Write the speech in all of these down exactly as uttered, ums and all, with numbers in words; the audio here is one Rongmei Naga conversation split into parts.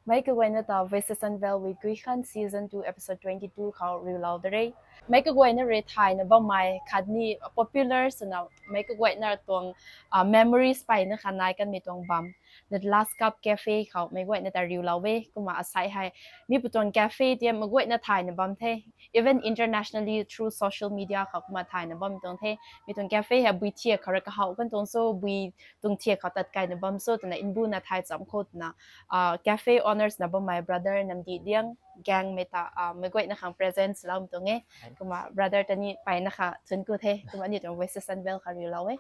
Meic kaguayna ta Voices Unveiled with Guikhan Season two Episode twenty two khou riulou da re. Meic kaguayna rui thayna bammei khatni popular swna meic kaguayna tuang memories peyna kha nai kanmei tuang bam The Last Cup Cafe khou meic guayna ta riulou e. Kumna asei hei mi pu tuang cafe ti meic guayna thayna bam the. Even internationally through social media khou kumna thayna bam tuang the. Mi tuang cafe hei bui thiak khou rui kahaw kan tuang so, bui tuang thiak khou tat kayna bam so twna mbuna thay cham khou twna cafe owners na bammei brother Namdi Liang Gangmei ta meic guayna khang present loumei tuang e. Kumna brother ta ni peyna kha thun ku the. Kumna aniu tuang Voices Unveiled kha riulou e.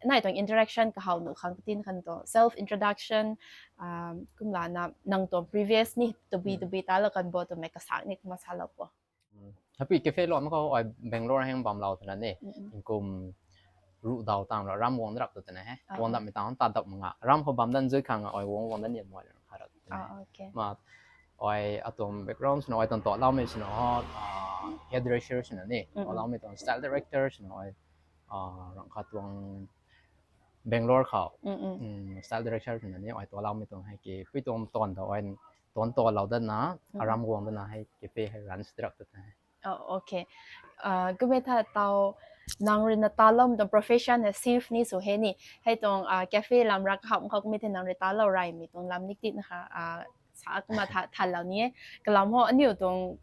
Nai tuang interaction kahaw nuh khang katin khan tuang self introduction, kumlana nang tuang previous ni tabui tabui talou kan bo twmei kasak ni kumna salou po. Happy cafe lou mak khou ai Bangalore heng bamlou twna ni. Tingkum ruh daw tang rui ram guang darap tu twna he. Guang dapmei tang ta dap mak nga. Ram khou bam dan zui khang ai guang guang dan ni moi kha rap. Ma ai atuang background swna ai tuang taloumei swna ho hairdresser swna ni, taloumei tuang style director swna ai rang kha tuang Bangalore khou style director swna ni ai taloumei tuang hei ki pui tuang ton ta ai tuang talou dana aram guang dana hei cafe hei run sw darap tu the. Okay. Kumna tha tau nang rui na taloumei tuang profession hei chef ni sw he ni. Hei tuang cafe lam ra kaham khou kumna the nang rui talou reymei tuang lam nik tina kha sa kumna thalou ni e. Kalam ho aniu tuang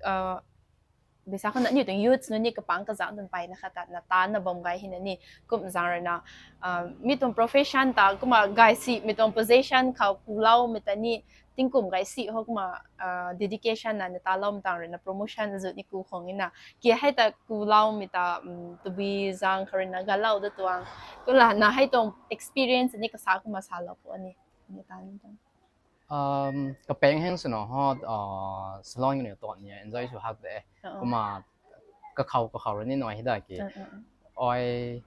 bisa khou na aniu tuang youths nunc ni kapang kazanc tuang peyna kha ta na tana bam gay hina ni. Kum zaeng rui na mi tuang profession ta kumna gaysimei tuang position khou kuloumei ta ni tingkum gaysi ho kumna dedication na na taloumei tang rui na promotion zu ni ku khang na ki hei ta kuloumei ta tabui zaeng khou rui na galou da tuang. Kumlana hei tuang experience ni kasa kumna salou pu ani. Kapeng heng swna ho salon kaniw tuang ni enjoy sw hak de. Kumna kakhou kakhou rui ni nai hei da ki ai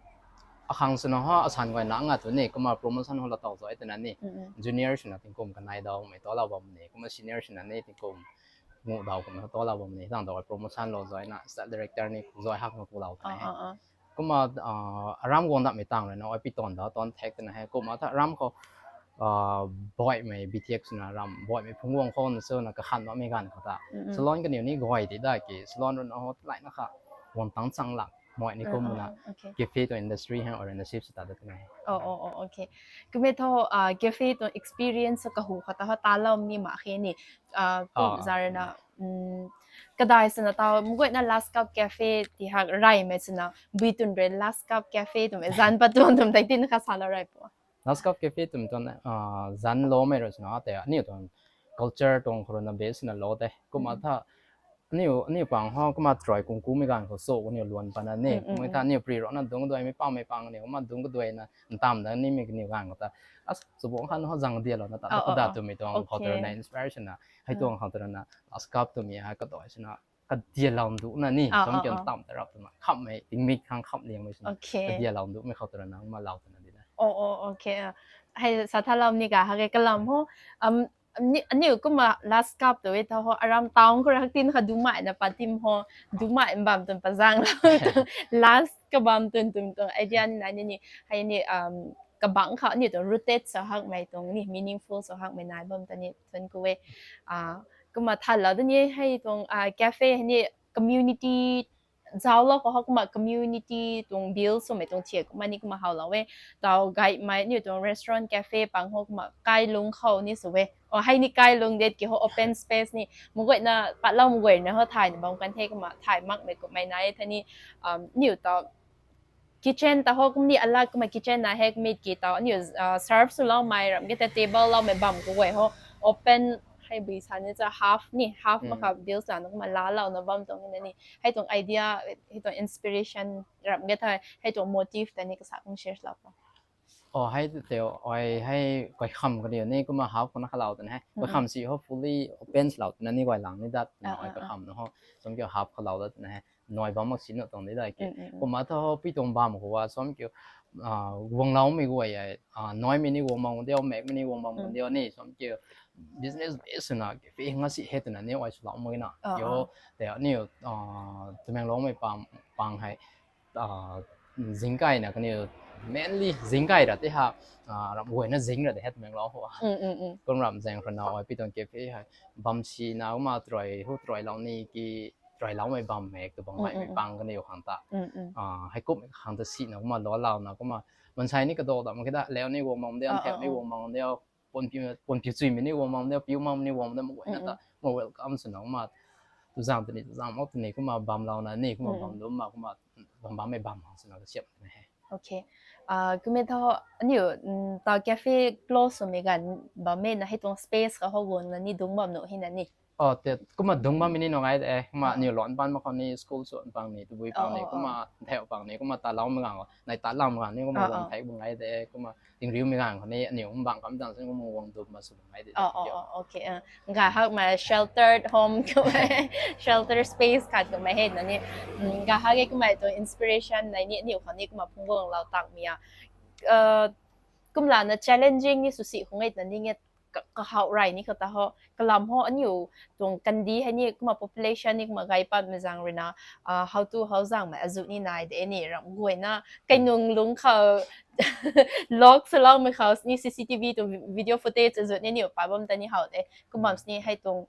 akhang swna ho asan guay na nga tu ni kumna promotion ho la taw zay twna ni junior swna tingkum kanei dawmei talou bam ni kumna senior swna ni tingkum ngu daw kumna talou bam ni tang daw promotion lou zayna style director ni zay hak na kulou ta he. Kumna aram guang dapmei tang rui na ai pi ton da ton thek twna he kumna tha ram khou baihmei bitiak swna ram baihmei phungc guang khou na swna kakhan bammei ganv khou ta salon kaniw ni guay ti da ki salon rui na ho layna kha guang tang chang lak moi ni kumna cafe tuang industry hei rui na sip sw ta da twna he. Kumna tho cafe tuang experience kahu khou ta ho talou ni mak khe ni. Kum zaeng rui na kadai swna tau meic guayna Last Cup Cafe ti hak reymei swna bui twn rui Last Cup Cafe twmei zanc pat tuang twm tei tina kha salou rey pu. Last Cup Cafe twmei tuang zanc loumei rui swna tei aniu tuang culture tuang khou rui na base swna lou tei kumna tha aniu aniu pang ho kumna troy kung kumei ganv khou so kaniw luan pana ni kumna tha aniu pri rui na dungc kaduaimei pangmei pang ni kumna dungc kaduai na ntam da nimei kaniw ganv khou ta as subuang khan ho zang dialou na ta kadat twmei tuang khou ta rui na inspiration na hei tuang khou ta rui na Last Cup twmei hei kadai swna kadialou nduh na ni sam kian tam ta rap twna khammei tingmik khang kham liangmei swna kadialou nduhmei khou ta rui na kumna lou twna di na. Hei sa thalou ni ka hak e kalam ho aniu kumna Last Cup tw e tha ho aram town khou rui hak tin kha dumei na patim ho dumei bam twn pazang lou last kabam twn twn twn idea ni na ni ni hei ni kabang khou aniu tuang rooted sa hakmei tuang ni meaningful sa hakmei nai bam ta ni thun ku e. Kumna thalou da ni hei tuang cafe hei ni community zauclou khou ho kumna community tuang build swmei tuang thiak kumna ni kumna howlou e. Tau gaymei aniu tuang restaurant cafe pang ho kumna kailung khou ni sw e. Hei ni kailung det ki ho open space ni meic guayna patlou meic guayna ho thayna bam kan the kumna thay makmei kummei nai e tha ni aniu tau kitchen ta ho kum ni alat kumna kitchen na hek mit ki tau aniu serve swloumei ram ke ta table loumei bam kaguay ho open hei bui sa ni cha half ni half mak kha build sa na kumna laalouna bam tuang na ni hei tuang idea hei tuang inspiration ram ke tha hei tuang motive ta ni kasa kum share lou po. Hei tei ai hei kaikham kaniw ni kumna half kumna khalou twna he kaikham si ho fully open lou twna ni guay lang ni dat twna ai kaikham na ho sam kiu half khalou dat twna he nai bam mak si na tuang di da ki kumna tha ho pi tuang bam khou a sam kiu guangloumei guay ai naimei ni guang bam diu mekmei ni guang bam diu ni sam kiu business base swna cafe nga si he twna ni ai swlou mak na kiu tei aniu Tamenglongmei pang hei zingkaina kaniw mainly zing kai ra te ha, ah, ram guayna zing ra de het meng lo ho. Mm, mm, mm. Kum ram zeng khou na ai pi tuang cafe hei bam si na kumna troi hu troi lou ni ki troi lou mei bam mei tu bam mei mei pang kaniw khang ta. Mm, mm. Ah, hei kum khang ta si na kumna lo lau na kumna mansei ni kadok dam kida leu ni guang mang de, ah, theu ni guang mang de, pon piu, pon piu chui mi ni guang mang de, piu mang ni guang de, ma guayna ta, ma welcome sw na kumna. Tu zang tu ni, tu zang mak tu ni, kumna bam lou na ni, kumna bam lum ma, kumna bam bam mei bam hang sw na ka siam na he. Okay. Ah, kumna tho, aniu, mm, ta cafe close sw mei ganv bam mei na hei tuang space ka ho guang na ni dung bam nu hei na ni. Oh, te, kumna dung bam mi ni nung ai de, kumna aniu lon pan ma khou ni, school sw pang ni, tabui pang ni, kumna theu pang ni, kumna ta lou mei ganv, nai ta lou mei ganv ni, kumna guang thei bung ai de, kumna tingriu mei ganv khou ni, aniu kum bang kam zang sin kumna guang dup ma sw bung ai de. Oh, oh, okay. Ga hak ma sheltered home kumna, shelter space khat kumna hei na ni. Mm, ga hak e kumna tu inspiration na ni, aniu khou ni kumna phung guang lou tang mi a. Uh, kumla na challenging ni sw si khung e na ni nge ka, kahau rai ni khou ta ho, kalam ho aniu tuang kandi hei ni kumna population ni kumna gai pat mei zang rui na, ah, how to how zang mei azu ni nai de ni ram guayna, kai nung lung khou, lock sw lou mei khou ni C C T V tuang vi-, video footage azu ni niu pa bam ta ni how de. Kumna sini hei tuang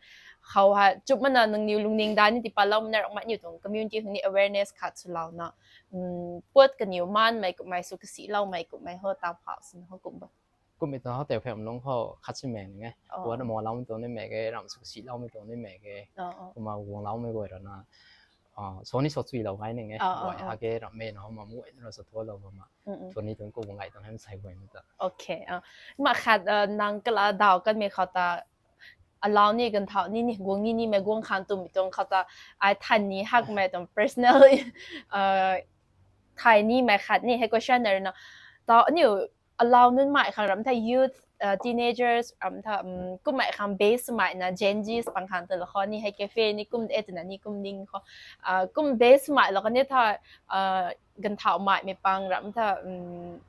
khou ha, chup mana nangniw lungning da ni ti pa lou mana ram ma niw tuang community hung ni awareness khat sw lou na. Mm, puat kaniw man mei kumna sw kasi lou mei kumna ho ta phau sin ho kum ba. Kum mei ta ho teu pham lung khou khat si mei nge. Oh. Puat mo lou mei tuang ni mei ge, ram sw kasi lou mei tuang ni mei ge. Oh, oh. Kumna guang lou mei guay ra na. Ah, so ni so chui lou gai ni nge. Oh, oh, guay oh. Ha ke ram mei na ho ma mu na so thua lou ma. Mm, mm. Tuni tuang kum guang gai tuang hem sai guay ni ta. Okay. Ah, ma khat, ah, nang kala daw kan mei khou ta alau ni ganthau ni ni guang ni ni mei guang khan tum tuang khou ta ai than ni hak mei tuang personal, uh, thai ni mei khat ni hei question na rui na. Ta aniu alau nunc mei khang ram tha youth, uh, teenagers ram tha, um, kum mei khang base mei na Gen Zs pang khang ta la khou ni hei cafe ni kum de twna ni kum ding khou, uh, kum base mei la khou ni tha, uh, ganthau mei mei pang ram tha, um,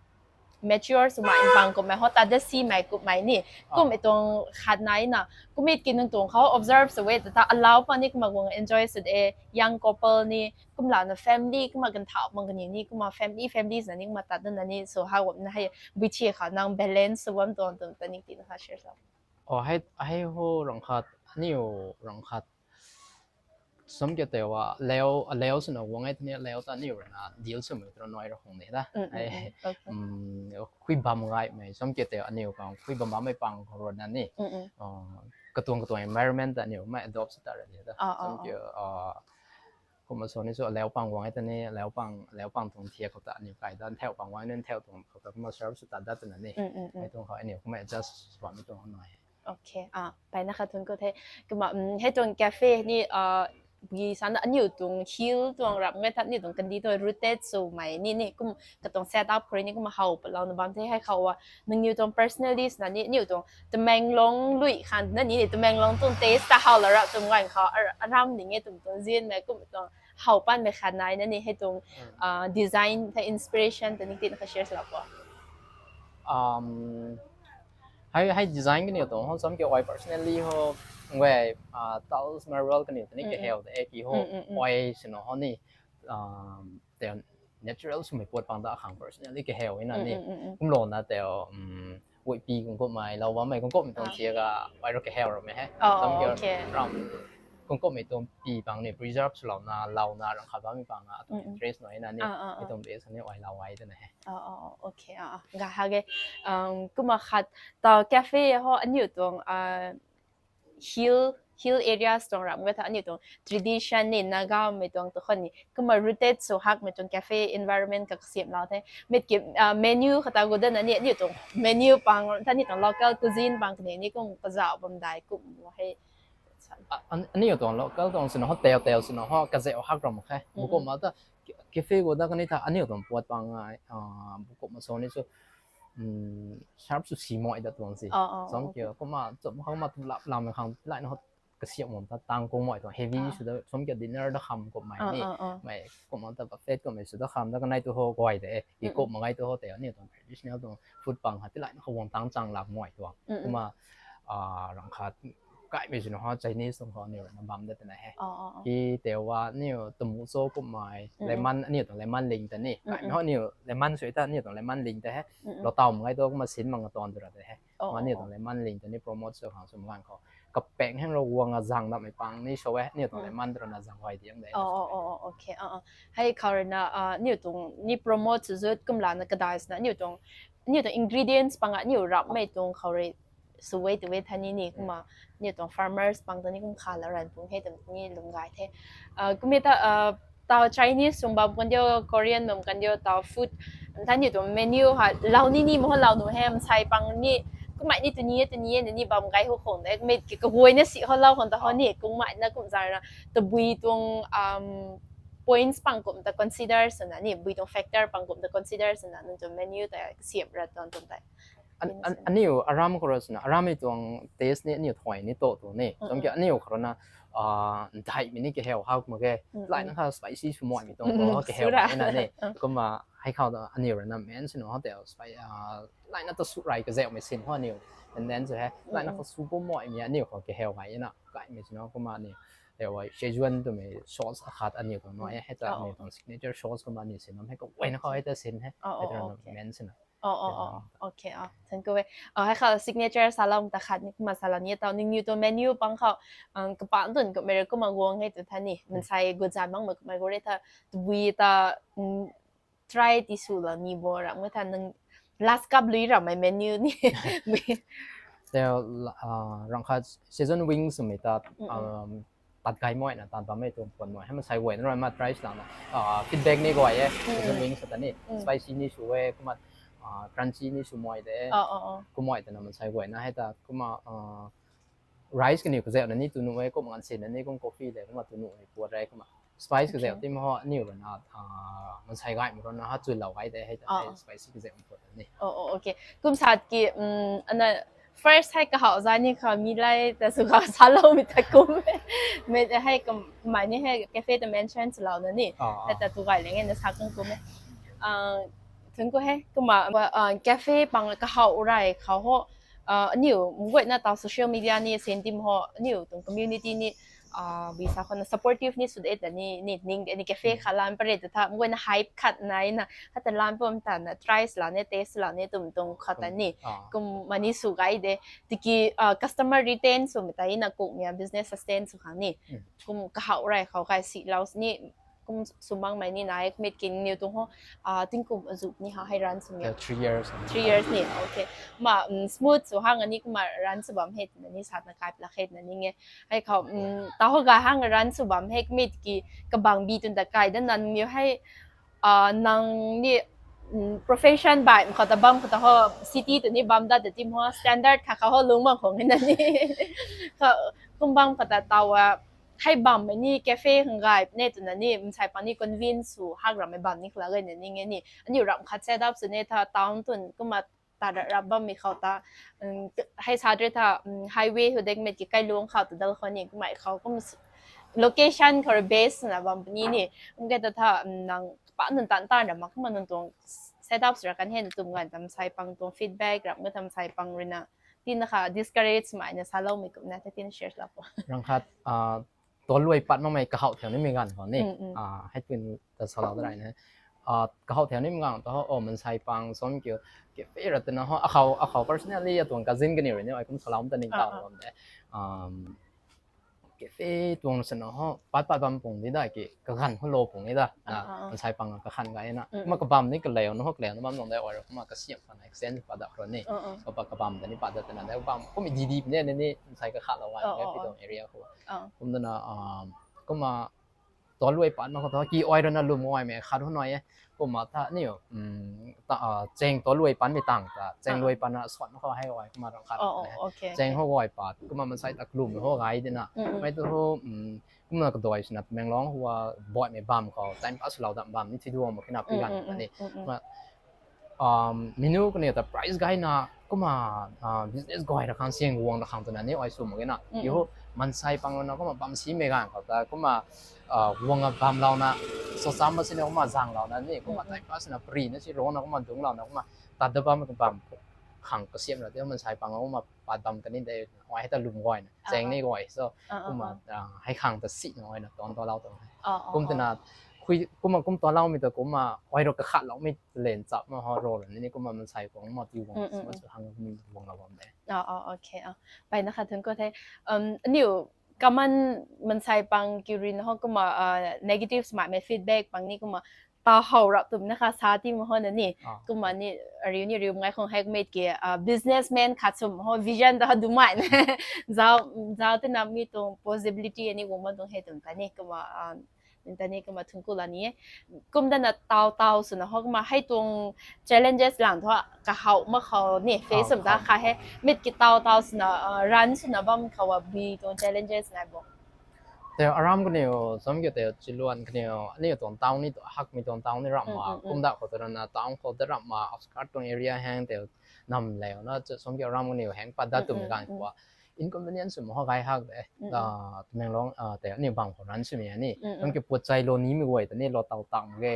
mature sw mei pang kumna ho ta da si mei kumna ni. Kum mei tuang khat nai na. Kum mei ki nung tuang khou observe sw e ta ta alau pa ni kumna guang enjoy sw de young couple ni. Kumla na family kumna ganthau mang kani ni kumna family, families na ni kumna ta da na ni. So how na hei bui chi kha nang balance sw bam tuang tum ta ni ti na kha share sa. Oh, hei, hei ho rang khat, aniu rang khat. Sam ke teu a leu, a leu sw na guang e tani leu ta aniu rui na deal sw mei tro noi ra khong de da. Mm, mm, hei, mm, okay. Um, khui bam gai mei, sam ke teu aniu kang khui bam bam mei pang khou rui na ni. Mm, mm. Uh, katuang katuang environment ta aniu mei adopt sw ta ra de da. Ah, sam ah, ke, ah. Uh, kumna so ni so leu pang guang e tani, leu pang, leu pang tuang thiak khou ta aniu kai da, theu pang guang ni theu tuang khou ta kumna serve sw ta da twna ni. Mm, mm, mm. Hei tuang khou aniu kumna adjust sw bam mei tuang noi. Okay, ah, pai na khat thun ko the. Kumna, um, hei tuang cafe ni, ah, bui sana aniu tuang hill tuang rap ngai tha aniu tuang kandi tuang rooted sw mei ni ni kum katuang set up khou ni kumna how pa lou na bam the hei khou a nangniu tuang personally na ni aniu tuang Tamenglong lui khan na ni ni Tamenglong tuang taste ta how la rap tuang ngai khou ar-, aram ni nge tuang tuang zin mei kum tuang how pan mei khan nai na ni hei tuang, ah, design tha inspiration ta ni ti na kha share sw la po. Um, Hei, hei design kaniw tuang ho, sam ke oi personally ho, ngwe, ah, tiles marble kaniw tani kaheu de, ki ho, oi sina ho ni, um, te natural swmei puat pang da khang personally kaheu ina ni. Kumlou na te, um, wei pi kung kummei, lau bammei kung kummei tuang tia ga, oi ro kaheu ro mei he. Oh, sam ke okay. Ram, kung kummei tuang pi pang ni preserve swlou na, lau na, ram khat bammei pang na, tuang interest no ina ni, ah, ah, ah. Tuang base ni oi lau ai de na he. Oh, oh, oh, okay, ah, ah. Ga ha ge, um, kumna khat, ta cafe ho aniu tuang, ah, hill, hill areas tuang ram ga tha aniu tuang tradition ni Naga mei tuang tu khon ni. Kumna rooted sw hak mei tuang cafe environment ka kasiam lau the. Mit ki, ah, menu khat ta gu da na ni aniu tuang menu pang tha ni tuang local cuisine pang kani ni kum kazauh bam dai kum mo he. A, an-, aniu tuang local tuang sina ho, teu teu sina ho, kazauh hak ram khe. Mm, mm. Bukum ma ta, cafe gu da kani tha, aniu tuang puat pang ngai, ah, bukum ma so ni so, um, sharp sw si moi da tuang si. Oh, oh, som okay. Kia, kumna, som, kumna tu lap lam khang, lai na ho, kasiam mo ta, tang kung moi tuang, heavy ah. Sw da, som kia dinner da kham kummei ah, ni, ah, ah. Mei, kumna ta buffet kummei sw da kham da kanai tu ho, guay de, eh, i mm, mm. Kummei ngai tu ho, teu, aniu tuang traditional tuang food pang ha, ti lai na ho, wang tang chang lap moi tuang. Mm, mm. Kumna, ah, ram khat, Kaimei sini ho Chinese tuang khou aniu na bam da twna he. Ki teu a aniu tamu cho kummei lemon, aniu tuang lemon ling ta ni. Kaimei ho aniu lemon sui ta, aniu tuang lemon ling ta he. Lou taw mak ngai tu kumna sin mak nga tuang tu ra de he. Kumna aniu tuang lemon ling ta ni promote sw khang sw mak ganv khou, kapeng heng rou guang a zang dammei pang ni sw e, aniu tuang lemon tu rana zang huay diang de. Hei khou rui na aniu tuang ni promote sw zut kum lana kadai swna aniu tuang, aniu tuang ingredients pang a aniu rapmei tuang khou rui sw e tu e tha ni ni kumna aniu tuang farmers pang ta ni kum kha la ran pung he twmei ni lum gay the. Kumna ta taw Chinese sung bam kan diu, Korean bam kan diu, taw food, tha aniu tuang menu ha lou ni ni mo lou nu he, mansei pang ni kummei ni tu ni e tu ni e ni bam gay ho khang de, mei ki kaguayna si ho lou khang ta ho ni kummei na kum zara tabui tuang points pang kum ta consider swna ni, bui tuang factor pang kum ta consider swna nang tuang menu ta siam ra tuang tuang tei. Aniu aram khou rui swna arammei tuang taste ni aniu thuay ni to tu ni. Kum ki aniu khou rui na nthaimei ni kaheu hak mak ge. Layna kha spicy sw makmei tuang khou kaheu na ni. Kumna hei khou ta aniu rui na main swna ho tei layna ta sw rey kazauhmei sin ho aniu, and then sw he layna kha sw pu makmei aniu khou kaheu gay na kaimei swna kumna aniu teu a Szechuan twmei sauce akhat aniu tuang nai e, hei ta aniu tuang signature sauce kumna aniu sin nam hei kaguayna khou hei ta sin he. Hei ta rana main swna. Thank you e. Hei kha signature salou ta khat ni kumna salou ni taw ningniw tuang menu pang khou kapan tun kummei rui kumna guang hei tu tha ni mansei guzan bangmei kummei gu rui tha tabui ta try ti sw la ni bo ra ngu tha nang last cup lui ramei menu ni. Teu rang khat Szechuan wings swmei ta tat gay makna tat bammei tuang puan mak hei mansei guayna rui ma try swlana feedback ni guay e. Szechuan wings ta ni spicy ni sw e kumna crunchy ni sw mak de. Kummei twna mansei guayna hei ta kumna rice kaniw kazauhna ni tu nuh e, kum nganv sinna ni kum coffee le kumna tu nuh e puat re kumna spice kazauh ti ma ho aniu rui na mansei gaymei rui na ha chulou gay de hei ta spicy kazauh puat ni. Kum sat ki ana first hei kahau zay ni kha mi lay ta sw kha saloumei ta kum e. Mei hei kummei ni hei cafe ta mention swlouna ni hei ta tu gay leng e na sa kang kum e. Thun ku he kumna cafe pang kahau rey khou ho aniu mguayna taw social media ni sin tim ho aniu tuang community ni bui sa khou na supportive ni sw de ta ni ni ning de ni cafe khat lan pare ta tha mguayna hype khat nai na khat ta lan pam ta na try swlou ni taste swlou ni tum tuang khat ta ni kumna ni sw gay de. Tiki customer retain swmei ta na kumna business sustain sw khang ni kum kahau rey khou kai silou ni kum sw makmei ni nai kumna kin niw tuang ho tingkum azuh ni ha hei run swmei three years ni. Kumna smooth sw hang ani kumna run sw bam hei twna ni satna kai plak hei twna ning e. Hei khou taw ho ga hang run sw bam hei kumna ki kabang bi tun ta kai da nangniw hei nang ni profession baihmei khou ta bam khou ta ho city tu ni bam da ta tim ho standard kha khou ho lung bam khou na ni kum bam khou ta taw a hei bammei ni cafe khang gay ne twna ni mansei pang ni convince sw hak rammei bam ni khala gayna ning e ni aniu ram khat set up sw ne tha town tun kumna ta rap bammei khou ta hei sa re tha highway hu dekmei ki kailuang khou tu dal khou ni kummei khou kum location khou base na bam ni ni kum ke ta tha nang pa nunc tan tan ra mak kumna nunc tuang set up sw ra kan hei na tum ganv ta mansei pang tuang feedback ram ngu ta mansei pang rui na tina kha discourage mai na saloumei kumna ta tina share la po. Rang khat tualuai pat makmei kahau theu nimei ganv khou ni hei twin ta salou da rey na kahau theu nimei ganv ta ho mansei pang som kiu cafe ra twna ho akhou akhou personally atuang cousin kaniw rui ni ai kum salou ta ning taw bam de. Cafe tuang swna ho pat pat bam pung di da ki kaganv ho lou pung ni da mansei pang kakhan gay na kumna kabam ni kaleu na ho kaleu na bam nung de ai ra kumna kasiam khana exchange pat da khou ni kapa kabam ta ni pat da twna de bam kum di di ne ni mansei kakhalou gay de pi tuang area khou kum dana kumna tualuai pat mak khou ta ki ai rui na lwm gaymei khat ho nai e. Kumna ta niu cheng tualuai patmei tang ta cheng luai patna swan khou hei ai kumna rang khat cheng ho gay pat kumna mansei ta kalum ho gay dina mei tu ho kumna kadai swna Tamenglong khou baihmei bam khou time pass lou dam bam ni thiduang mak kina pi ganv ta ni menu kaniw ta price gayna kumna business guay ra khang siang guang ra khang twna ni ai sw mak ge na. Ki ho mansei pang na kumna bam simei ganv khou ta kumna guang a bamlouna socham ma sina kumna zanglouna ni kumna time pass na pri na si rana kumna dungclouna kumna tat da bam kabam khang kasiam ra tei mansei pang kumna pat bam kani de, ai hei ta lum guay na cheng ni guay so, kumna hei khang ta si na ai na tuang tualou tuang he. Kum tina khui kumna kum tualoumei ta kumna ai rui kakhatloumei len chap ma ho role ni kumna mansei pang kumna tiu bang ma su hang kum bang la bam de. Okay, mpeyna khat thun ko the. Aniu common mansei pang kiu rui na ho kumna negative smaimei feedback pang ni kumna ta how rap twmei na kha sa ti ma ho na ni. Kumna ni ariu ni riu ngai khong hei mei ki businessman khat swm ho vision ta dumei na zau zau tina mi tuang possibility ani guang ma tuang hei twm ta ni kumna ta ni kumna thun ku la ni e. Kum dana tau tau swna ho kumna hei tuang challenges lang thu kahaw ma khou ni face swm da kha he. Mei ki tau tau swna run swna bam khou a bui tuang challenges nai bo. Tei aram kaniw sam kiu tei chiluan kaniw aniu tuang town ni tu hakmei tuang town ni ramh ma kum da khou ta rana town khou ta ramh ma outskirt tuang area hang tei nam leu na sam kiu aram kaniw hang pat dat twmei ganv khou inconvenience swm ho gay hak de. Tamenglong tei aniu bang khou run swmei ni sam kiu puat chai lou nimei guay ta ni lou tau tang ge.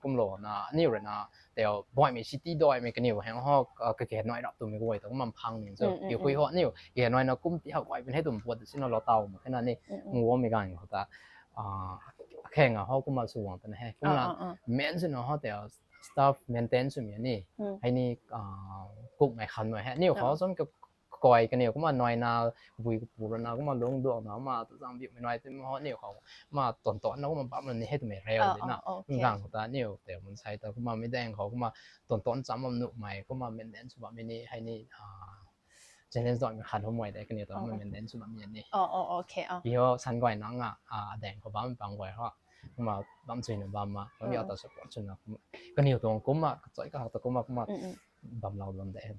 Kumlou na aniu rui na tei baihmei city daihmei kaniw hang ho kage nai rap twmei guay ta kum phang ni so kiu hui ho aniu kage nai na kum ti hak guay pun hei twm puat sina lou tau mak khe na ni nguamei ganv khou ta kheng a ho kumna sw guang twna he kumna main swna ho tei staff maintain swmei ni hei ni kukmei khanmei he aniu khou sam kiu kakoi kaniw kumna nai na bui kapu rana kumna lungc duang na kumna tu zang biumei nai tei ho aniu khou kumna tuan tuan na kumna bam na ni hei twmei reu de na. Kum ganv khou ta aniu tei mansei ta kumna mei daeng khou kumna tuan tuan cham bam nuhmei kumna maintain sw bammei ni hei ni challenge daihmei khat howmei de kaniw ta maintain sw bammei ni. Ki ho san guay nang a adaeng khou bammei pang guay ho kumna bam chuina bam ma bam yau ta support swna kaniw tuang kumna kachoi kahak ta kumna kumna bamlou bam de.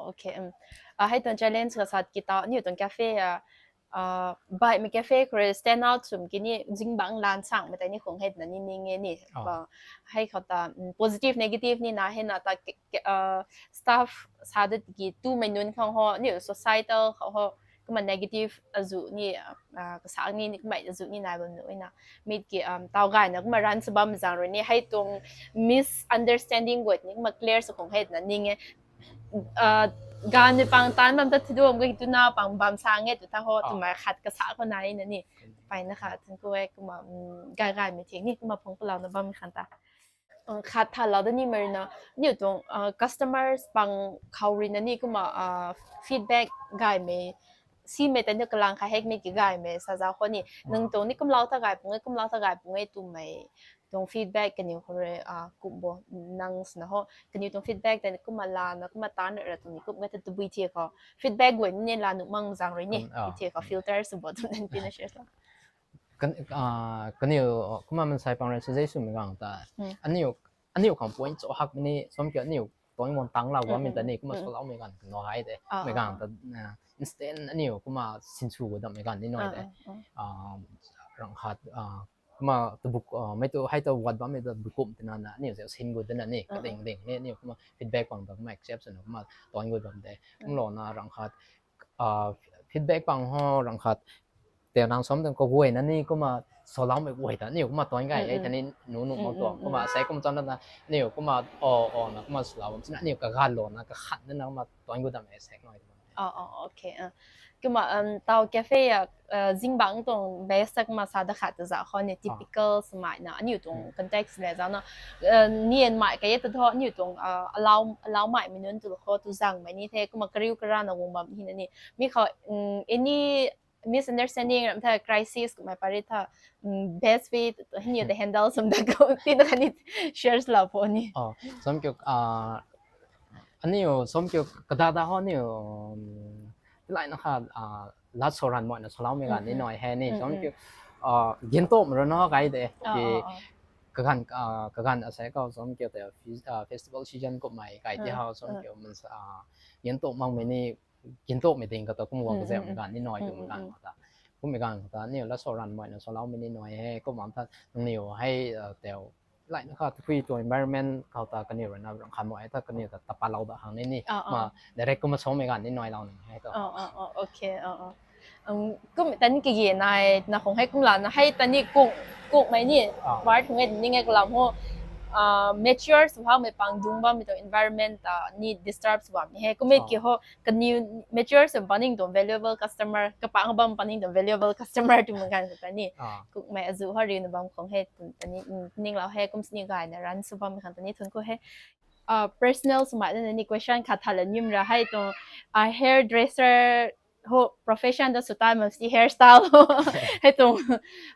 Okay, hei tuang challenge kasat ki ta aniu tuang cafe a baihmei cafe khou rui stand out swm ki ni zingbangc lan sangmei tei ni khong hei twna ni ning e ni. Hei khou ta positive negative ni na hei na ta staff sa dat ki tumei nunc khang ho aniu societal khou ho kumna negative azu ni kasak ni ni kummei azu ni nai bam nuh na. Mei ki tau gayna kumna run sw bam zang rui ni hei tuang misunderstanding guay ni kumna clear sw khong hei twna ning e. Ganvmei pang taanc bam ta thiduam ka tuna pang bam sa nge tw ta ho twmei khat kasa khou nai na ni. Mpeyna khat thun ku e kumna gay gaymei thing ni kumna phung palauna bammei khan ta khat thalou da nimei rui na aniu tuang customers pang khou rui na ni kumna feedback gaymei simei ta ni kalang kha hekmei ki gaymei sa zau khou ni nang tuang ni kumlou ta gay pung e kumlou ta gay pung e twmei tuang feedback kaniw khou rui kum bo nang swna ho kaniw tuang feedback tei kumna lana kumna taanc ra twmei kum nge ta tabui thia khou feedback guay ni la nuh mang zang rui ni thia khou filter sw bo twmei tina share la. Kaniw kumna mansei pang rui suggest swmei ganv ta aniu khang point cho hakmei ni sam kiu aniu tuang guang tang lou bammei ta ni kumna saloumei ganv kanu hei de mei ganv ta instant aniu kumna sinsw gu dammei ganv ni nai de. Rang khat kumna tabuk mei tu hei ta wat bammei ta bui kum tina na aniu zau sin gu dana ni kading ding ni aniu kumna feedback pang ta kumna accept swna kumna tuang gu bam de. Kumlouna rang khat feedback pang ho rang khat tei nang sam tang kaguayna ni kumna saloumei guay ta aniu kumna tuang gay e ta ni nu nuh mak tuang kumna sei kum chana ta aniu kumna o o na kumna salou bam sina aniu kaganv louna kakhat na kumna tuang gu dammei sek nai. Okay, kumna tau cafe a zingbangc tuang base ta kumna sa da khat ta zau khou ni typical swmei na aniu tuang context le zau na nianmei kage ta thu aniu tuang allow meimei nunc tu khou tu zangmei ni the kumna kariu karana guang bam hi na ni. Mi khou any misunderstanding ram tha crisis kummei pari tha best way hei ni ta handle swm da khou tina khatni share lou puni. Sam kiu aniu sam kiu kadada ho aniu tilaina kha lat sauran moina saloumei ganv ni nai hei ni sam kiu gintomc rana gay de ki kaganv kaganv asei khou sam kiu tei festival season kummei kai ti ho sam kiu gintomc makmei ni gintomhmei ding kata kum guang kazaumei ganv ni nai twmei ganv khou ta kummei ganv khou ta aniu lat sauran moina saloumei ni nai he kum bam tha nangniw hei tei laina kha tei tuang environment khou ta kaniw rui na rang khat mo e ta kaniw ta tapatlou da hang ni ni ma direct kumna samei ganv ni nailou ni hei ta. Kum tani kage nai na khong hei kumlana hei tani kukmei ni part khong e ni nge kalam ho Uh, mature sw hak mei pang dung bam mei tuang environment ta ni disturb sw bam ni he. Kumei ki ho kaniw mature sw paning tuang valuable customer, kapang bam paning tuang valuable customer tu manggan ta ni. Kumei azu ho riu na bam khong he tun ta ni, ning lau he kum sini gay na ran sw bam khang ta ni thun ko he. Uh, personal sw mai na ni question khat thala nim ra hai tuang, uh, hairdresser ho profession da sw tai mam si hairstyle ho. Hai tuang,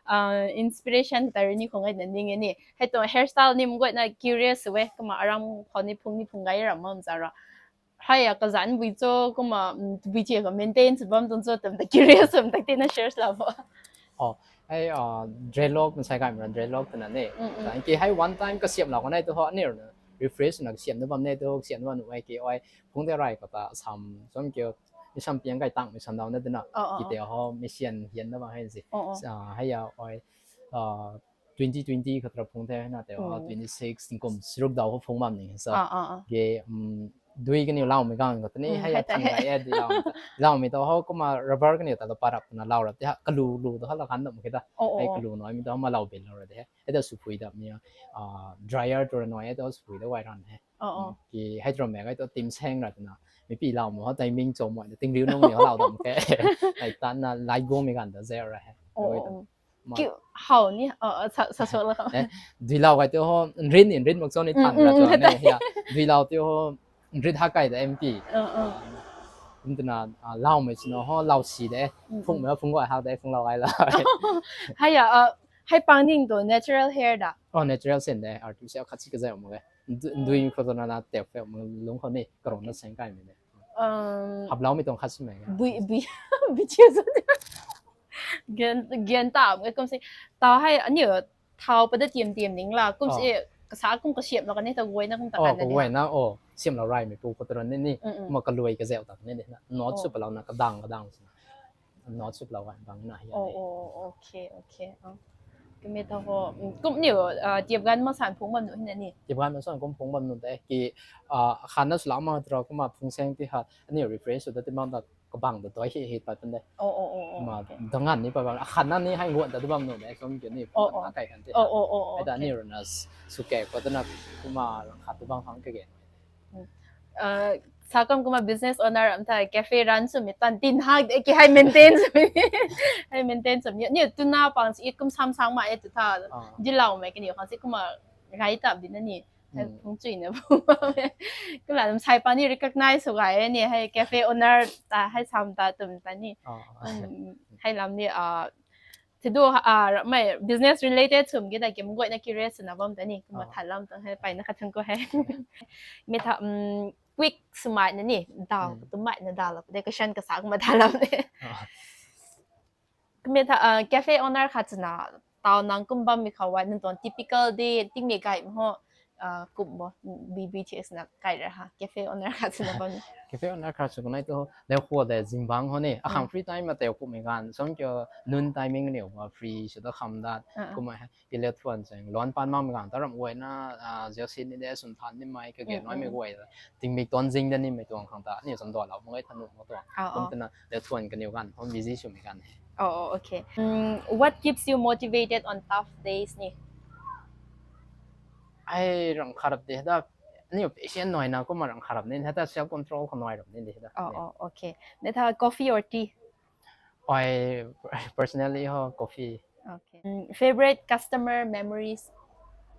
uh, inspiration ta ri ni khong ai na ning e ni. Hai tuang hairstyle ni mgoi na curious we, kumna aram khou ni phung ni phung gai ram mam za ra. Hai a kazan bui cho, kumna, mm, bui che ka maintain sw bam tuang cho tam ta curious am tak te na share la bo. Oh, hai, uh, dreadlock na sai kai mra dreadlock ta na ni. Ki hai one time kasiam lau ka nai tu ho ni na refresh na kasiam na bam ne tu kasiam na bam nu ai ki oi phung de rai ka ta sam som kyo ni sam piang kai tang mi sam dau na de na. Ki te ho mi sian hian na bam hai si. Ah, hai a oi, uh, twenty twenty khatra phung the na te ho twenty six tingkum siruk dau ho phung bam ni sa. Ge, um, dui kaniw lau mi gang ko tani hai a thang gai e dui lau mi ta. Lau mi ta ho kumna rubber kaniw ta lo parap na lau rap te ha kalu lu ta ha la kan dam ke ta. Hai kalu noi mi ta ho ma lau bin lau ra de. Hai ta sw phui dam ni, ah, dryer tu ra noi hai ta sw phui da wai ran he. Ki hai tu ra me hai ta tim seng ra ta na. Mi pi lau mo ho timing cho mo na ting riu nung ni ho lau dam ke. Hai ta na lai go mi gan da zero ra he. Hau ni, uh, sa, sa so la. Dui lau kai tu ho, nrin in nrin mak cho ni than ra cho ne, ya. Dui lau tu ho, nrit ha kai da M P. Um, tu na, ah, lau mei sino ho, lau si de. Phung mei phung goi hak de, phung lau ai la. Hai ya, uh, hai pang ning tu natural hair da. Oh, natural sen de, artificial khat si ka zai mo ge. Dui khou tu na na tep fe mo lung khou ni, karong na seng kai mi de. Um, hap lau mi tuang khat si mei. Bui, bui, bui chiu zo. Gen, gen ta, kum si, ta hai, ani thau pada tiam tiam ning la, kum si, kasa kum kasiam la kani ta guay na kum ta kan na. Guay na, oh, siam lau rai mi pu ko tron ni ni, ma kaluai ka zeu ta ni ni na, not su palau na kadang kadang si na, not su palau kan bang na ya. Oh, oh, okay, okay. Kami ta ho, kum ni, ah, tiap gan ma san phung bam nu hin ni. Tiap gan ma san kum phung bam nu de ki, ah, khan na sula ma tra kum ma phung seng ti ha, ani refresh su da ti ma da kabang da doi hi hi pat pan de. Oh, oh, oh, oh. Ma dangan ni pa bang, khan na ni hai guan da bam nu de, som ki ni pa kai kan ti. Oh, oh, oh, oh. Ai da ni runa su ke ko da na kuma khat tu bang hang ke ge. Uh, sa kam kuma business owner am tha cafe run sw mi tan tin hak de ki hai maintain sw mi. Hai maintain sw mi. Ni tu na pang si kum sam sang ma e tu tha. Di lau mei kani khang si kuma gai ta di na ni. Hai phung chui na phung. Kula dam sai pa ni recognize sw gai ni hai cafe owner ta hai sam ta tum ta ni. Hai lam ni, uh, Thidu, ah, mei business related sum ki ta kim guay na curious na bam ta ni, kuma thalam ta hai pai na khat thang ko hai. Mi tha, um, quick sumai na ni, dal, tumai na dal, de question ka sa kuma thalam de. Kami tha, ah, cafe owner khat na, tau nang kum bam mi khou wa, nang tuang typical day, ting mi kai mo, ah, kum bo, B B T S na kai ra ha, cafe owner khat na bam. Cafe owner khat sw kanai tu, leu khou de zingbang ho ni, akhang free time ma teu kum mi gan, som kyo noon timing ni wa free sw da kham dat, kum ma ha, ki leu thuan seng, luan pan mam mi gan, ta ram guay na, ah, zio sin ni de, sun than ni mai, ka ge noi mi guay, ting mi ton zing da ni mi tuang khang ta, ni som do lau mo ngai thanu mo tuang. Kum ta na, leu thuan kaniw gan, hom busy sw mi gan he. Oh, oh, okay. Mm, what keeps you motivated on tough days ni? Ai rang kharap de da, ni patient noi na kuma rang kharap ni, hata self control kha noi rap ni de da. Oh, oh, okay. Ni tha coffee or tea? Ai personally ho coffee. Okay. Mm, favorite customer memories?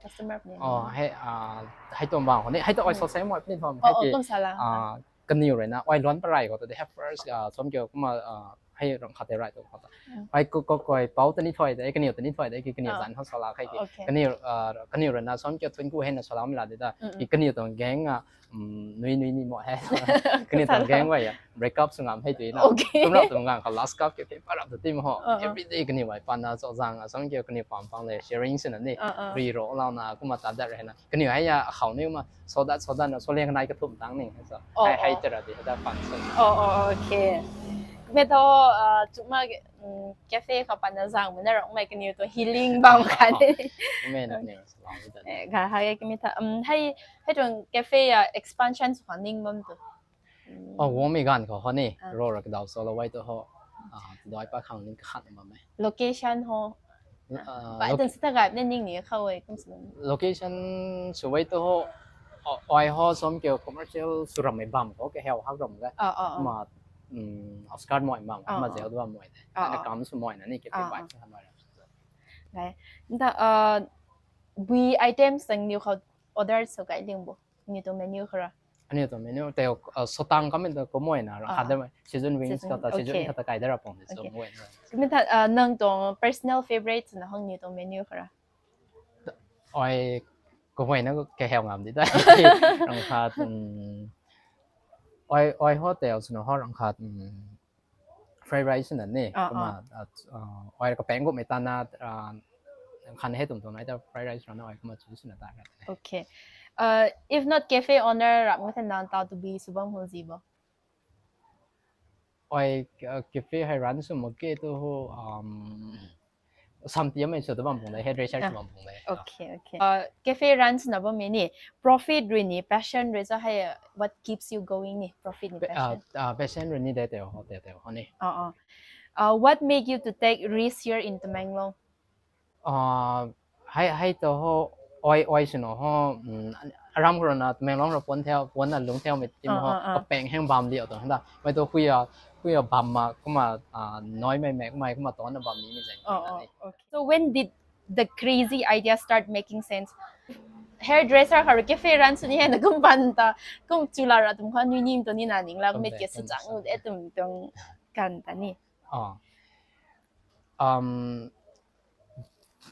Customer ni. Oh, hai, ah, hai tuang bang ho ni, hai tuang ai so sai mo ni thom. Oh, oh, kum sala. Ah, kaniw rui na, ai luan parai ko ta de, hai first, ah, som kyo kuma, ah, hai rang khat de rai tu ko ta. Ai ko, ko, koi pau ta ni thoi de, kaniw ta ni thoi de, ki kaniw zan ho sala khai ki. Okay. Kaniw, ah, kaniw rui na, som kyo thun ku hai na sala mi la de ta. Ki kaniw tuang gang, ah, um, nui, nui ni mo hai. Kaniw tuang gang wa ya, break up sw ngam hai tu na. Okay. Kum rap tu ngam ka last cup ke pe pa rap tu ti mo ho. Every day kaniw ai pan na so zang, ah, som kyo kaniw pam pang le, sharing sw na ni. Ri ro lau na, kuma ta dat re na. Kaniw hai ya, khau ni ma, so dat, so dat na, so leng nai ka thum tang ni, so. Oh, hai, hai oh. Tera di, da pan so. Oh, oh, okay. Me tho, uh, chuma, mm, cafe ka pan na zang, muna rong mai kaniw tu healing bam kan. Me na ni, so lang da. Eh, ga hai, kami tha, um, hai, hai tuang cafe ya expansion sw kha ning bam tu. Mm. Oh, wo mi gan ko ho ni, ah. Ro ra ka dau so lo wai tu ho. Ah, tu doi pa khang ni ka khat ma me. Location ho. Bai tan sita gap ne ning ni khou e kum sw. Location sw wei tu ho, ai ho som kiu commercial sw rammei bam khou ke hau hak ram ga. Ah, ah, ah. Ma, um, outskirt moi bam, ah, ma ah, zeu du bam moi de. Ah, ah. Kam sw moi na ni ke, ah, bai ah, sa moi ram. Gai. Nda, uh, bui items tang niu khou order sw kai ling bo. Niu tu menu khou ra. Aniu tu menu teu, uh, sotang kam tu ko moi na ra. Ah, khat de ah. Season wings season, kata, season okay, kata kai da ra pong de so okay, moi na. Kum ta, uh, nang tuang personal favorite na hong niu tu menu khou ra. Ai, ko moi na ke hau ngam di ta. Rang khat, um, ai, ai hotel sw na ho rang khat, um, fried rice na ni. Ah, kuma, ah. Uh, uh, ai ka peng gu mei ta na, uh, khan he tum tum na ta fried rice ra na ai kuma chu sw na ta ka. Okay. Uh, if not cafe owner, ram nge the nang tau tu bi sw bam hong zi bo. Ai, uh, cafe hei run sw mak ke tu ho, um, sam ti mei sw tu bam pung de, hairdresser sw bam pung de. Okay, okay. Uh, cafe run sw na bam mei ni, profit rui ni, passion rui sa hei, uh, what keeps you going ni, profit ni, pa-, uh, passion? Uh, passion rui ni de teu ho, teu, teu ho ni. Uh, uh. Uh, what make you to take risk here in Tamenglong? Ah, hei, hei tu ho, ai, ai sw na ho, um, aram khou na Tamenglong ra puan theu, puan na lung theu mei tim ho, ah, ah, ah, ka peng heng bam di tu handa. Mei tu hui a, hui a bam ma, kuma, ah, noi mei mei, mei kuma ton na bam ni mei zai. Oh, oh, okay. So when did the crazy idea start making sense? Hairdresser khou cafe run sw ni hei na kum pan ta, kum chu la ra tum khou nui nim tu ni na ning la, kum mei ke su chang u de tum tuang kan ta ni. Ah. Um,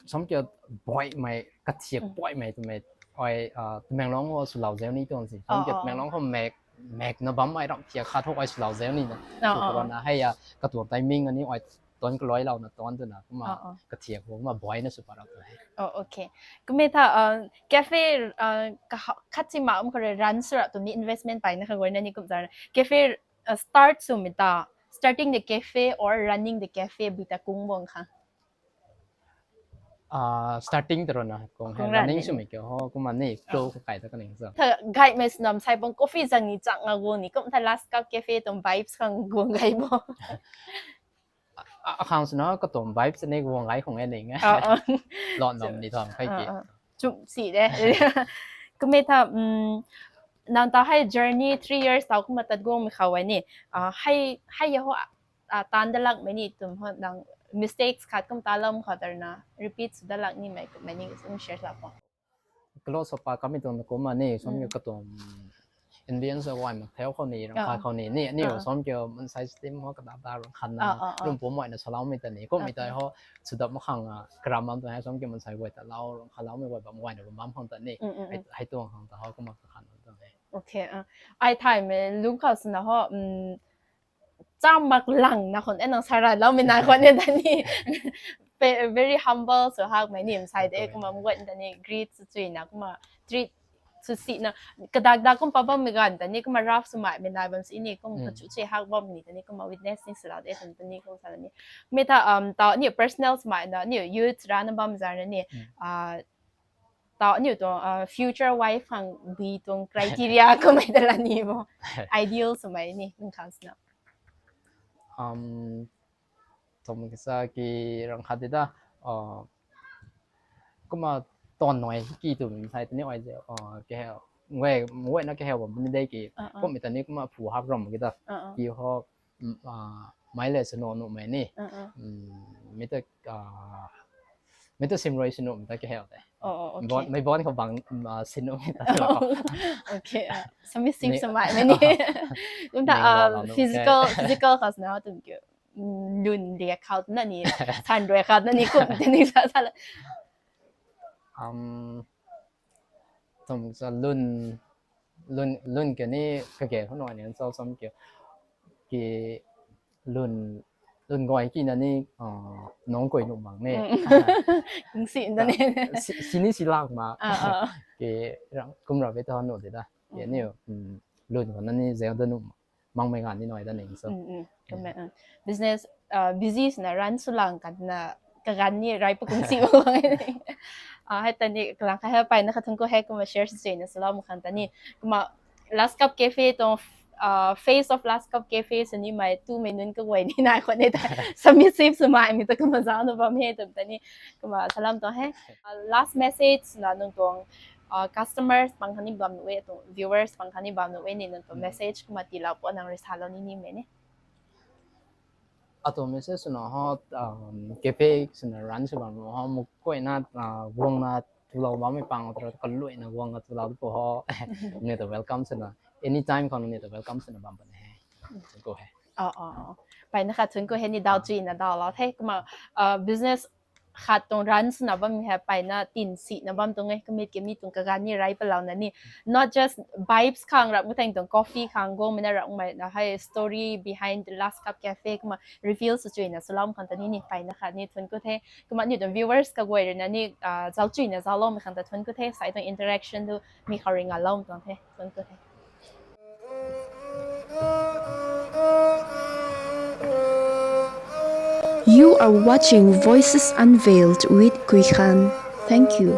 som kiu boi mei, kathiak boi mei tu mei, ai, uh, Tamenglong ho sw lau zeu ni tuang si. Som kiu Tamenglong ho mek, mek na bam ai ram thiak khat ho ai sw lau zeu ni na. Sw kara na hei a, katuang timing ani ai ton kaloi lau na ton tu na, kuma kathiak ho, kuma boi na sw pa rap tu hei. Oh, okay. Kum mei tha, uh, cafe, uh, ka ha-, khat si ma um khou run sw ra tu ni investment pai na kha goi na ni kum zar na. Cafe, uh, start sw mei ta, starting the cafe or running the cafe bui ta kung bong kha? Ah, starting taro na, kung hei kung running running sw mei kiu ho, kuma ni, ah, pro ka kai ta ka ning so. Tha gai mei snam sai bong coffee zang ni chak nga guang ni, kum tha Last Cup Cafe tuang vibes khang guang gai bo. A, a, akhang sw na katuang vibes ni guang gai khong e ning e. Ah, ah. Lon nam ni tham khai ki. Ah, ah. Chum si de. Kum mei tha, um, nang ta hei journey three years tau kumna tat guang mei khou e ni. Ah, hei, hei ya ho, ah, tan da lak mei ni tum ho nang mistakes khat kum ta lam khat tar na repeat sw da lak ni mei kum mei ni kum share sa po. Close up pa kami tuang na kum a ni, som kiu katuang ambience a guay mak theu khou ni, rang khat khou ni, ni, ni, ah, som kiu mansei steam ho kata ta rang khat na, ah, ah, ah, lum pu moi na salau mei ta ni, kum mei ta ho, sudap mak khang a, karam bam tu hei, som kiu mansei guay ta lau, rang khat lau mei guay bam guay na bam bam khang ta ni, mm, mm, hei, mm, hei tuang khang ta ho, kum mak khat na ta ni. Okay, ah. Ai thay mei lung khou sw na ho, um, cham mak lang na khon e nang sara lau mei na khon e ta ni. Pe-, very humble sw hak mei ni, mansei de, kumna mguan ta ni, greet sw chui na, kumna treat sw si na, kadak dak kum pa bam mei ganv ta ni, kumna rough sw mai mei nai bam si ni, kum, mm, kachu chui hak bam ni ta ni, kumna witness ni sw lau de, kum ta ni, kum sa ni. Mei tha, um, ta ni personal sw mai na, ni youth ra na bam zar na ni, mm, ah, ta ni tuang, ah, future wife khang bui tuang criteria kum mei ta la ni bo. Ideal sw mai ni, kum khang sw na. Um, tom kisa ki rang khat di ta, uh, kumna ton noi ki tu mansei ta ni ai ze, uh, ke hei, ngwe, ngwe na ke hei bam ni de ki, ah, ah, kum mei ta ni kumna phu hak ram ki ta, ah, ah, ki ho, mm, ah, mai le sw no nu mei ni, ah, ah, mm, mei ta, ah, mei ta sim rui sw nu mei ta ke hei de. Oh, oh, okay. Bon, mei bon khou bang, ah, sw nu mei ta. Oh, okay, ah, sami sim ni, sw mai mei ni. Kum ta, ni ah, lo lo nu, physical, okay, physical khou sw na tum kiu. Mm, lun de khou na ni, san rui khou na ni, kum de ni sa, sa la. Um, tom sa lun, lun, lun ke ni kage khou nai ni, so som kiu. Ki lun, lun guay ki na ni, ah, nung kui nu bang ni. Mm. Kung si na ni. Si, si ni si lak ma. Ah, ah. Ki rang, kum ra be ta nu de ta. Ki, mm, ni, mm, lun khou na ni zeu da nu. Mang mei ganv ni nai ta ning so. Mm, mm. Kum e, ah. Business, ah, busy sw na run sw lang kan na kaganv ni rai pa kung si bo. Ah, hei ta ni kalang kha hei pai na kha thung ko hei kumna share sw na sw lau mak khang ta ni. Kumna Last Cup Cafe tuang Face of Last Cup Cafe sini mei tumei nunc kaguay ni nai khou ni ta submissive swmei mei ta kumna zauc na bam he twmei ta ni kumna salam tuang he. Last message na nang tuang customers pang khang ni bam nuh e, tuang viewers pang khang ni bam nuh e ni nang tuang message kumna tiilou pu nang rui salou ni nimei ni. Atuang message swna ho, cafe swna run sw bam ho, mukuayna guangna tulou bammei pang tara kaluaina guangna tulou tu pu ho, ni ta welcome swna, anytime khang ni ta welcome swna bam puni he. Thunc ku he. Mpeyna khat thunc ku he ni daw chuyna dawlou the kumna business khat tuang run swna bam hei mpeyna tin sina bam tuang e, kamit kami tuang kaganv ni rey palouna ni, not just vibes khang rap mei thang tuang coffee khang guangmei na rapmei na hei story behind the Last Cup Cafe kumna reveal sw chuyna swlou khang ta ni ni mpeyna khat ni thunc ku the. Kumna ni tuang viewers kaguay rui na ni zauc chuyna zaucloumei khang ta thunc ku the, sai tuang interaction tu mi khou rui ngaloumei tuang the, thunc ku the. You are watching Voices Unveiled with Kuikhan. Thank you.